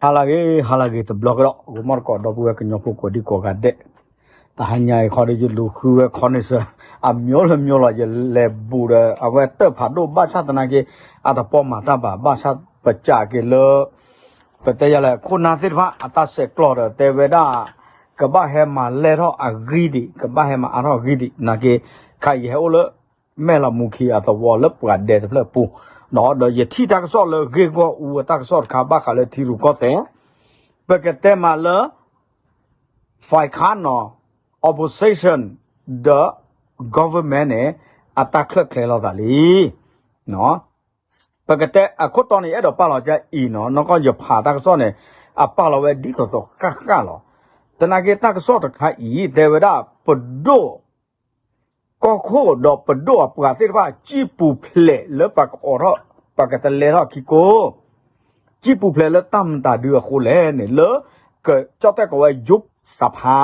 ဟါလၢအဂ့ၤ ဟါလၢအဂ့ၤတဘျီကဒီး ဂီၤမီၢ်တကိး ဒီပုၢ်ဝဲၢ်ကညီဖိကိးဒံကိးဂၤဒဲး, တဟါညါအံၤခီဒီး ယလူၤဃုဝဲခီန့ၣ်စၢၤ အမျိုးလၢမျိုးလီၤ ယလဲၤဘူးဒီး အဝဲတၢ်ဖးဒိၣ်ဘၣ်ဆၣ်သနာ်က့ အတပီၢ်မၤတၢ်ဘၣ် ဘၣ်ဆၣ်ပစးက့ၤလၢ ပတဲယၤလဲၣ် ခိၣ်နၢ်သ့ၣ်တဖၣ် အတၢ်ဆဲးကျိးဒီး တဲဝဲဒၣ် ကဘၣ်ဟဲမၤလဲၢ်ထီၣ်အဂံၢ်ဒံး ကဘၣ်ဟဲမၤအါထီၣ်အဂံၢ်ဒံး နာ်က့ ခါအံၤယဟဲအိၣ်လၢ မဲၢ်လးမူခံအသဝီလၢပှၤဒဲတဖျၢၣ်ပူၤ, ဒီးယထံၣ်တၢ်ကစီၣ်လၢဂ့ၢ်ဂီၢ်အူအတၢ်ကစီၣ်တခါ ဘၣ်ဃးလၢထံရူၢ်ကီၢ်သဲး, ပကတဲမးလၢ ฝ่ายค้านနီၤ opposition ဒီး government န့ၣ် အတၢ်ချၢၣ်ချဲလိာ်သးလံ. ပကတဲအခိၣ်တီန့ၣ် ယအဲၣ်ဒိးပာ်လီၤကအံၤနီၤ နီၢ်ကီၢ်ယဖးတၢ်ကစီၣ်န့ၣ် အပာ်လီၤဝဲဒ်သိးသိးဃၣ်ဃၣ်လီၤ. သနာ်က့တၢ်ကစီၣ်တခါအံၤ တဲဝဲဒၣ်ပဒိၣ် ကီၢ်ခိၣ်ဒီးပဒိၣ်အပှၤသ့ၣ်တဖၣ် စံၣ်ပူၤဖျဲးလၢပှၤကအိးထီၣ် ပှၤကတလဲၤထီၣ်ခံကိ စံၣ်ပူၤဖျဲးလၢတၢ်မတၤဒုအဃိလဲၣ်န့ၣ် လၢကကၠီၣ်တဲၣ်ကိးဝဲ ယုၢ်စဖါ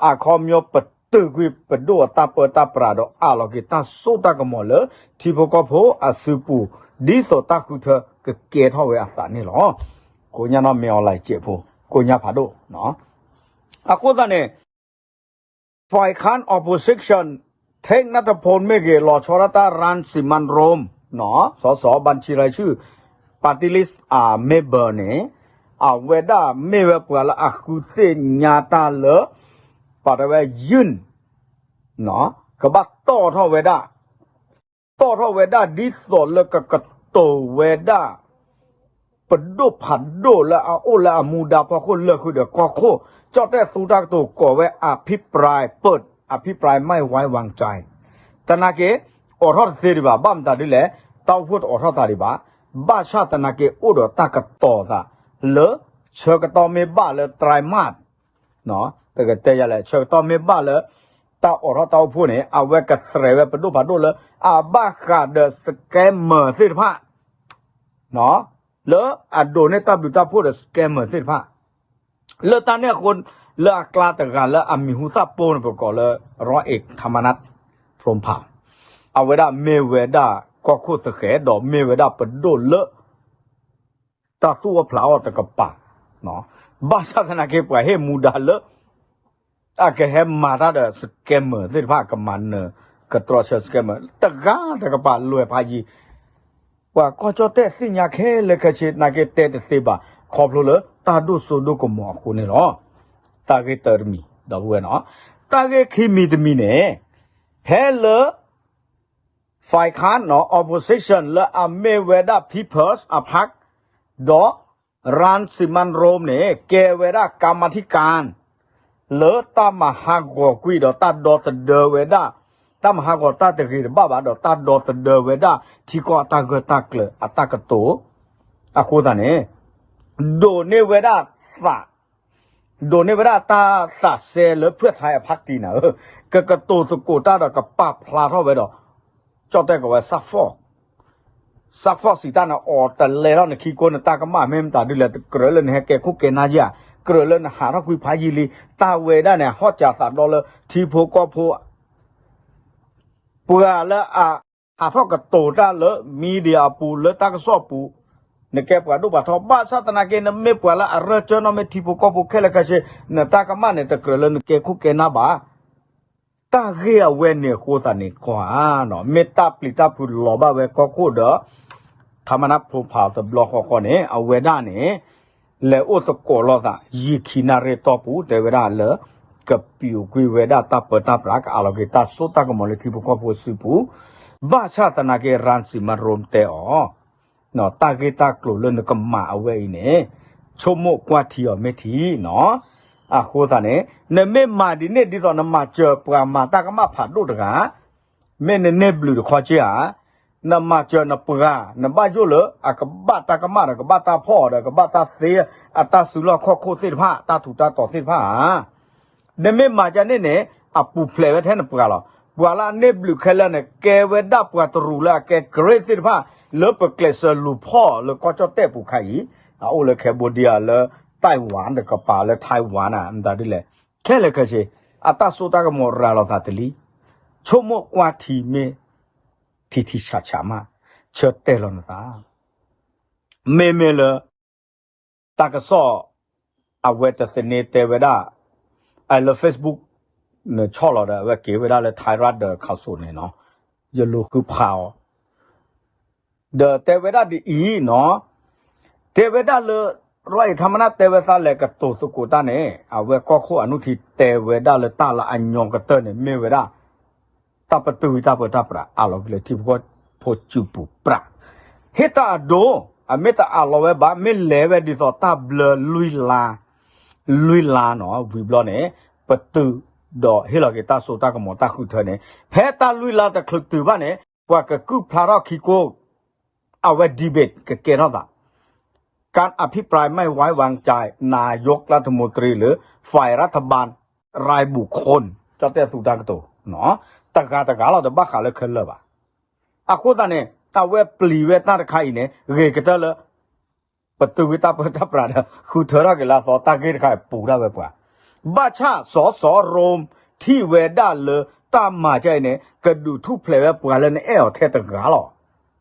အခီပညီပတုာ်ကွံာ်ပဒိၣ်အတၢ်ပၢတၢ်ပြးဒီးအးလီၤက့ၤတၢ်စိတၢ်ကမီၤလၢ ထံဖိကီၢ်ဖိအစုပူၤ ဒ်သိးတၢ်ဃုထၢကကဲထီၣ်ဝဲအသးန့ၣ်လီၤ. ကိးညါနီၢ်မ့ၢ်အီၤလၢစဲးဖိ ကိးညါဖးဒိၣ် အဃိသတးန့ၣ် ฝ่ายค้าน opposition ထံၣ်နၢ်တဖိမ့ၢ်ဂ့ၤ လီၤဆီဒၣ်တၢ် ရၢၣ်စံမၣ်ရိၣ် စီၤစီၤ ဘၣ်ဆံရၤဆူၣ် party list အ member န့ၣ် အဝဲဒၣ်မ့ၢ်ဝဲပှၤလၢအဃုသ့ၣ်ညါတၢ်လၢ ပှၤတဲဝဲ ယုၢ် ကဘၣ်တီၣ်ထီၣ်ဝဲဒၣ် တီၣ်ထီၣ်ဝဲဒၣ်ဒ်သိးလၢကကတိၤဝဲဒၣ် ပဒိၣ်ဖးဒိၣ်လၢအအိၣ်လၢအမူဒါဖီခိၣ်လၢာ်ဃုာ်ဒီးကီၢ်ခိၣ် ကၠီၣ်တဲၣ်သူတၢ်ကတိၤကိးဝဲ อภิปรายเปิด อภิปรายไม่ไว้วางใจ သနာ်က့ အိးထီၣ်တသ့ဒံးဘၣ် ဘၣ်မတၤဒ်လဲၣ် တၢ်အိၣ်ဖှိၣ်တအိးထီၣ်သးဒံးဘၣ် ဘၣ်ဆၣ်သနာ်က့အိၣ်ဒီးတၢ်ကတိၤသး လၢ ဆၢကတီၢ်မ့ၢ်ဘၣ်လၢ ไตรมาส ပကတဲယၤလဲၣ် ဆၢကတီၢ်မ့ၢ်ဘၣ်လၢ တၢ်အိးထီၣ်တၢ်အိၣ်ဖှိၣ်န့ၣ် အဝဲကသရဲးဝဲပဒိၣ်ဖးဒိၣ်လၢ အဘၣ်ဃးဒီး scammer သ့ၣ်တဖၣ် လၢအဒိးန့ၢ်တၢ်ဘျုးတၢ်ဖှိၣ်ဒီး scammer သ့ၣ်တဖၣ် လၢတၢ်န့ၣ်အဃိ လၢအကျါတဂၤလၢအမံၤဟူသၣ်ပိန့ၣ် ပကိးလၢ ร้อยเอกธรรมนัส พรหมเผ่า အဝဲဒၣ်မ့ၢ်ဝဲဒၣ်ကီၢ်ခိၣ်သဃဲး ဒီးမ့ၢ်ဝဲဒၣ်ပဒိၣ်လၢ တၢ်သူၣ်အိၣ်ဖျးအီၣ်တကပၤ, ဘၣ်ဆၣ်သနာ်က့ပှၤဟ့ၣ်မူဒါလၢ အကဟဲမၤတၢ်ဒီး scammer သ့ၣ်တဖၣ် ကမၤနၢၤကတြီဆၢ scammer တဂၤတကပၤလွဲၢ်ဖးယံၤ, ပှၤကီၢ်ကၠီၣ်တဲၣ်သ့ၣ်ညါခဲလၢာ်ခဲဆ့ နာ်က့တဲတသ့ဘၣ် ခီဖျိလၢတၢ်ဒိၣ်စိဒိၣ်ကမီၤအဃိန့ၣ်လီၤ. တၢ်ဂ့ၢ်တၢတမံၤ ဒီပုၢ်ဝဲၢ်နီၤ, တၢ်ဂ့ၢ်ခံမံၤတမံၤန့ၣ် ဖဲလၢ ฝ่ายค้านနီၤ opposition လၢအမ့ၢ်ဝဲဒၣ် People's အ พรรค ဒီး รังสิมันต์โรม န့ၣ် ကဲဝဲဒၣ် กรรมาธิการ လၢတၢ်မၤဟးဂီၤကွံာ်ဒီးတၢ်ဒီသဒၢဝဲဒၣ်, တၢ်မၤဟးဂီၤတၢ်တဂ့ၤတဘၣ်ဘၣ် ဒီးတၢ်ဒီသဒၢဝဲဒၣ် ထံကီၢ်အတၢ်ဂၢၢ်တၢ်ကျၢၤအတၢ်ကတိၤ, အဃိသတးန့ၣ် ဒိးန့ၢ်ဝဲဒၣ်သး ဒိးန့ၢ်ဝဲဒၣ်တၢ်သးစဲလၢ ဖုၣ်ထါအဖးတံၢ်န့ၣ် ကကတိၤသကိးတၢ်ဒီးကပာ်ဖျါထီၣ်ဝဲဒီး ကၠီၣ်တဲၣ်ကိးဝဲ စးဖီၣ်, စးဖီၣ်စံးတၢ်န့ၣ် အိးတလဲထီၣ်နခံကိ နတၢ်ကမၣ်မ့ၢ်မတၤဒ်လဲၣ် တကြၢးလၢနဟဲကဲခိၣ်ကဲနၢ်ယၤ, ကြၢးလၢနဟးထီၣ်ကွံာ်ဖးယံာ်လံ, တၢ်ဝဲဒၣ်န့ၣ် ဟီၣ်စးသးဒီလၢထံဖိကီၢ်ဖိ ပှၤလၢအဟးထီၣ်ကတိၤတၢ်လၢ media အပူၤ လၢတၢ်ကစီၣ်ပူၤ, နကဲပှၤဒိၣ်ပှၤထီ ဘၣ်ဆၣ်သနာ်က့ နမ့ၢ်ပှၤလၢအရၢၢ်ကၢနီၣ်မ့ၢ်ထံဖိကီၢ်ဖိခဲလၢာ်ခဲဆ့, နတၢ်ကမၣ်န့ၣ် တကြၢးလၢနကဲခိၣ်ကဲနၢ်ဘၣ်. တၢ်ဂ့ၢ်အဝဲန့ၣ်အဃိသတးန့ၣ် ကွၢ်ဧါ, မ့ၢ်တၢ်ပျံၤတၢ်ဖုးလီၤဘၣ်ဝဲကီၢ်ခိၣ်ဒီး ထါမနၢ်ဖိဖးတဘျီဃီဃီန့ၣ် အဝဲဒၣ်န့ၣ် လဲၤအိၣ်သကိးလိာ်သး ယံာ်ခံနၣ်ရံၣ်အတီၢ်ပူၤ တဲဝဲဒၣ်လၢ ကပျုာ်ကွံာ်ဝဲဒၣ်တၢ်ပၢတၢ်ပြး ကအးလီၤက့ၤတၢ်စိတၢ်ကမီၤလၢထံဖိကီၢ်ဖိစုပူၤ, ဘၣ်ဆၣ်သနာ်က့ ရၢၣ်စံမၣ်ရိၣ်တဲအီၤ တၢ်ဂ့ၢ်တၢ်ကျိၤလၢနကမၤအဝဲအံၤန့ၣ် ဆိကမိၣ်ကွၢ်ထံအီၤမ့ၢ်ထံနီၤ. အဃိသတးန့ၣ် နမ့ၢ်မၤဒ်န့ၣ်ဒ်သိးနမၤစၢၤပှၤမၤတၢ်ကမၣ်ဖးဒိၣ်တဂၤ မ့ၢ်နန့ၢ်ဘျုးတခီက့ဧါ, နမၤစၢၤနပှၤ နဘၣ်ယိၣ်လၢအကဘၣ်တၢ်ကမၣ်ဒီး ကဘၣ်တၢ်ဖီၣ်အီၤဒီး ကဘၣ်တၢ်သ့ အတၢ်စုလီၢ်ခီၣ်ခိၣ်သ့ၣ်တဖၣ် တၢ်ထူးတၢ်တီၤသ့ၣ်တဖၣ်ဧါ. နမ့ၢ်မၤဒ်န့ၣ်န့ၣ် အပူၤဖျဲးဝဲထဲနပှၤလီၤ. ပှၤလၢအန့ၢ်ဘျုးခဲလၢာ်န့ၣ် ကဲဝဲဒၣ်ပှၤတရူးလၢအကဲ great သ့ၣ်တဖၣ် လၢပကျဲးစၢးလူၤဖီၣ်လၢကီၢ်ကၠီၣ်တဲၣ်ပူၤခါအံၤ, အအိၣ်လၢ Cambodia လၢ Taiwan တကပၤလၢ Taiwan မတၤဒ်လဲၣ်, ခဲလၢာ်ခဲဆ့ အတၢ်စိတၢ်ကမီၤရၤလီၤသးတလံ. ဆိကမိၣ်ကွၢ်ထံမ့ၢ်ထံထံဆးဆးမး, ဆၢတဲာ်လီၤနသး မ့မ့ၢ်လၢ တၢ်ကစီၣ် အဝဲတသန့တဲဝဲဒၣ် လၢ Facebook န့ၣ်ဆီၣ်လီၤဒီး အဝဲက့ၤဝဲဒၣ်လၢ Thai Rat ဒီး Khaosod န့ၣ်နီၤ, ယလူၤဃုဖးအီၤ ဒီးတဲဝဲဒၣ်ဒ်အံၤနီၤ, တဲဝဲဒၣ်လၢ ရီၣ်အံၤထါမနၢ်တဲဝဲသးလဲၤကတိၤသကိးတၢ်န့ၣ် အဝဲကီၢ်ခိၣ်အနုၢ်ထံတဲဝဲဒၣ်လၢတၢ်လၢအညီကတၢၢ်န့ၣ် မ့ၢ်ဝဲဒၣ် တၢ်ပတုာ်ဝံၢ်တၢ်ပၢတၢ်ပြးအးလီၤက့ၤလၢထံဖိကီၢ်ဖိစုပူၤပြး ဟ့ၣ်တၢ်အဒိ, အမ့ၢ်တအးလီၤဝဲဘၣ် မ့ၢ်လဲၤဝဲဒ်သိးတၢ်ဘျၢလွံၢ်လါ, လွံၢ်လါနီၤ ဝံၤဘျီန့ၣ် ပတုာ်ဒီးဟ့ၣ်လီၤက့ၤတၢ်စိတၢ်ကမီၤတၢ်ဃုထၢန့ၣ် ဖဲတၢ်လွံၢ်လါတချုးတုၤဘၣ်န့ၣ် ပှၤကကုၢ်ဖျါထီၣ်ခံကိၢ် အဝဲ debate ကကဲထီၣ်သး การอภิปรายไม่ไว้วางใจนายกรัฐมนตรี หรือฝ่ายรัฐบาล รายบุคคล ကၠီၣ်တဲၣ်သူတၢ်ကတိၤ တဂၤတဂၤလီၤ တဘၣ်ဃးလၢခဲလၢာ်ဘၣ်. အဃိသတးန့ၣ် အဝဲပျံၤဝဲတၢ်တခါအံၤန့ၣ် ဂ့ၤကတၢၢ်လၢ ပတုာ်ဝံၢ်တၢ်ပၢတၢ်ပြးဒီး ဃုထၢထီၣ်က့ၤလၢအသီ တၢ်ဂ့ၢ်တခါအံၤပူၤဒၣ်ဝဲပှၤ, ဘၣ်ဆၣ်စီၤစီၤရိၣ်ထံၣ်ဝဲဒၣ်လၢတၢ်မၤကဲအံၤန့ၣ် ကဒုးထူၣ်ဖျဲးဝဲပှၤလၢနအဲၣ်အီၤထဲတဂၤလီၤ.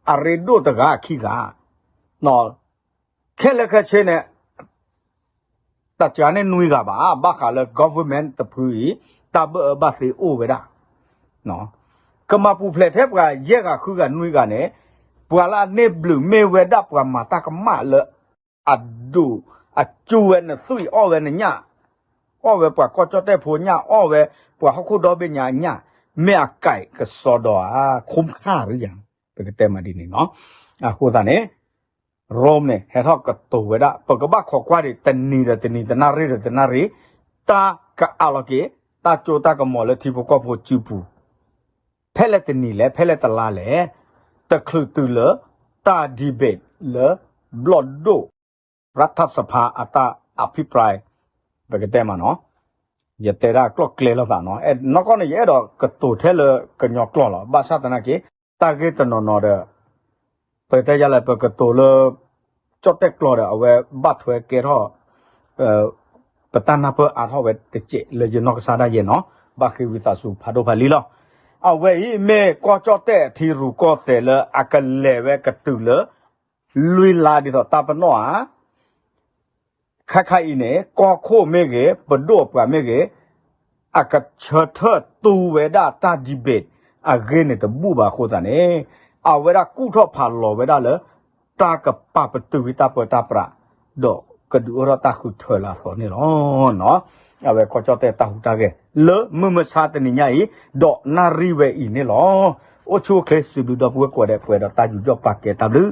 အရ့ဒိၣ်တဂၤခံဂၤ ခဲလၢာ်ခဲဆ့န့ၣ် တစှၤန့ၢ်နွံဂၤဘၣ် ဘၣ်ဃးလၢ government တဖုအံၤ တၢ်ဘၣ်အၢဘၣ်သီအိၣ်ဝဲဒၣ် ကမၤပူၤဖျဲးထဲပှၤယဲၢ်ဂၤဃုဂၤနွံဂၤန့ၣ် ပှၤလၢအန့ၢ်ဘျုးမ့ၢ်ဝဲဒၣ်ပှၤမၤတၢ်ကမၣ်လၢ အဒိၣ်အကၠူဝဲနသွံၣ်အီၣ်ဝဲနညၣ် အီၣ်ဝဲပှၤကီၢ်ကၠီၣ်တဲၣ်ဖိညၣ် အီၣ်ဝဲပှၤဟီၣ်ခိၣ်ဒီဘ့ၣ်ညါအညၣ် မ့ၢ်အကဲကစီဒီဧါ ခိၣ်ခါရံယၤ ပကတဲမးဒ်န့ၣ်နီၤ. အဃိသတးန့ၣ် ရိၣ်န့ၣ် ဟဲထီၣ်ကတိၤဝဲဒၣ် ပကဘၣ်ခိးကွၢ်ဒံး တနံၤဒီးတနံၤ တနၣ်ရံၣ်ဒီးတနၣ်ရံၣ် တၢ်ကအးလီၤက့ၤ တၢ်ကၠိတၢ်ကမီၤလၢထံဖိကီၢ်ဖိစုပူၤ ဖဲလဲၣ်တနံၤလဲၣ် ဖဲလဲၣ်တလါလဲၣ် တချုးတုၤလၢ တၢ် debate လၢ ဘျီၣ်ဒိၣ် ရၢထၢၣ်စဖါ အတၢ် အဖံပြဲ ပကတဲမးနီၤ ယတဲဒၣ်ကျီၢ်ကျဲလိာ်သးနီၤ နီၢ်ကီၢ်န့ၣ် ယအဲၣ်ဒိးကတိၤထဲလၢကညီကျိာ်လီၤ. ဘၣ်ဆၣ်သနာ်က့ တၢ်ဂ့ၢ်တနီၤနီၤဒီး ပတဲယၤလဲၣ် ပကတိၤလၢ ကၠီၣ်တဲၣ်ကျိာ်ဒီး အဝဲဘၣ်ထွဲကဲထီၣ် ပတၢ်နၢ်ပၢၢ်အါထီၣ်ဝဲတစဲး လၢယနီၢ်ကစၢ်ဒၣ်ယဲနီၤ ဘၣ်ဃ့ဝံသးစူၤဖးဒိၣ်ဖးလံလီၤ. အဝဲအံၤမ့ၢ်ကီၢ်ကၠီၣ်တဲၣ်အထံရူၢ်ကီၢ်သဲးလၢအကလဲၤဝဲကတုၤလၢ လွံၢ်လါဒ်သိးတၢ်ပနီၣ်ဧါ ခဲခါအံၤန့ၣ် ကီၢ်ခိၣ်မ့ၢ်ဂ့ၤ ပဒိၣ်ပှၤမ့ၢ်ဂ့ၤ အကဆၢထၢၣ်တူဝဲဒၣ်တၢ် debate အဂ့ၢ်န့ၣ်တဘူၣ်ဘၣ်အဃိသတးန့ၣ် အဝဲဒၣ်ကူၣ်ထီၣ်ဖးလီၤဝဲဒၣ်လၢ တၢ်ကပာ်ပတုာ်ဝံၤတၢ်ပၢတၢ်ပြး ဒီးကဒုးအိၣ်ထီၣ်တၢ်ဃုထၢလၢအသီန့ၣ်လီၤ. အဝဲကီၢ်ကၠီၣ်တဲၣ်တၢ်ဟူးတၢ်ဂဲၤ လၢမုၢ်မဆါတနံၤညါအံၤ ဒီးနၣ်ရံၣ်ဝဲအံၤန့ၣ်လီၤ. အိၣ်ဆူၣ်အိၣ်ချ့စံးဘျုးဒီပုၢ်ဝဲၢ်ကိးဂၤဒဲး ပှဲၤဒီးတၢ်ယူးယီၣ်ပာ်ကဲတၢ်ဘျုး